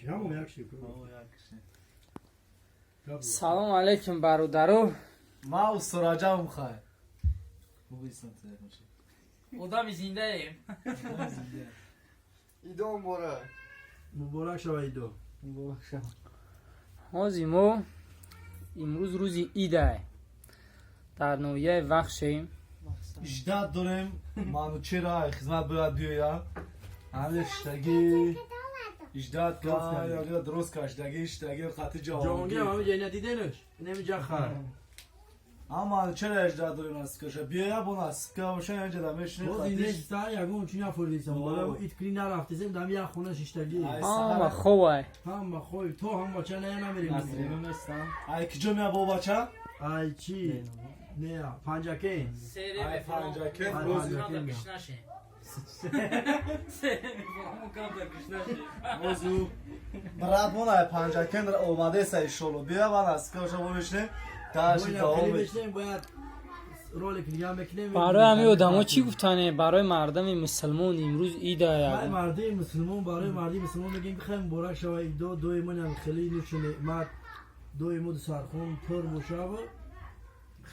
Як ши, ҳамон як ши. Салом алейкум, бародаро. Ма устораҷам хай. Одами зиндаем. Идо муборак. Муборак шава, Идо. Ҳози мо имрӯз рӯзи идай дар ноҳияи Вахшем. Ждать дорем Манучера, хизмат бояд биёя. Ҳамин штаги ждать ка ё дуруст ка штаги штаги хати ҷонгир. ҷавонгир. Ҳамин ҷа надиденаш, инамиҷа хар. Ҳам Манучера ждать дорем, насиб биёя, бо насиб ка боша, инҷа да мешинем. Боз инеш сар ягон чӣ нафурдисам, боло иткри нарафтисем, дам як хона шиштагӣ. Ҳама ховай. Ҳама хой, то ҳам бача не намерем. Ай киҷо мея бо бача? Ай чӣ не, Панҷакен. Ай Панҷакен. Ай, Боз Панҷакен. Бозу брат мон ай Панҷакен омадеса, иншолло биёя, ба насиб ка боша, бо мешинем даши давом. Мешнем, бояд ролик дига мекунем. Барои ҳамин одамо чӣ гуфтане? Барои мардами мусулмон имрӯз ида. Барои мардии мусулмон, барои мардии мусулмон мегем ки хеле муборак шава Идо, доимонам хеле нушу неъмат, доимо дусархон пур бошава.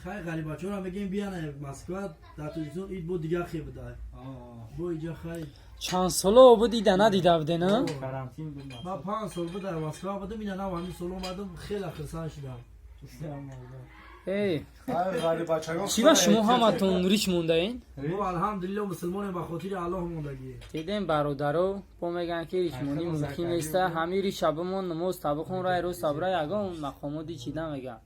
Хай, ғарибачора мегем, бияна Москва, дар Тоҷикистон ид бо дигар хе буда, бо иҷа хай. Чанд соло буд ида надида буде, на? Ман 5 сол буд дар Москва будам, ина нав ҳамин сол омадам, хеле хирсан шудам. Эй. Ай ғарибачагон. Чӣ ва шумо ҳаматон рич мондаин? Мо алҳамдулилло мусулмонем, ба хотири Аллоҳ мондагӣ. Дидем, бародаро, бо мегӯянд, ки ричмонӣ мумкин неста. Ҳамин риша бимон, намоз табихон, рай рост табра, ягон мақомоти чӣ намегӯянд.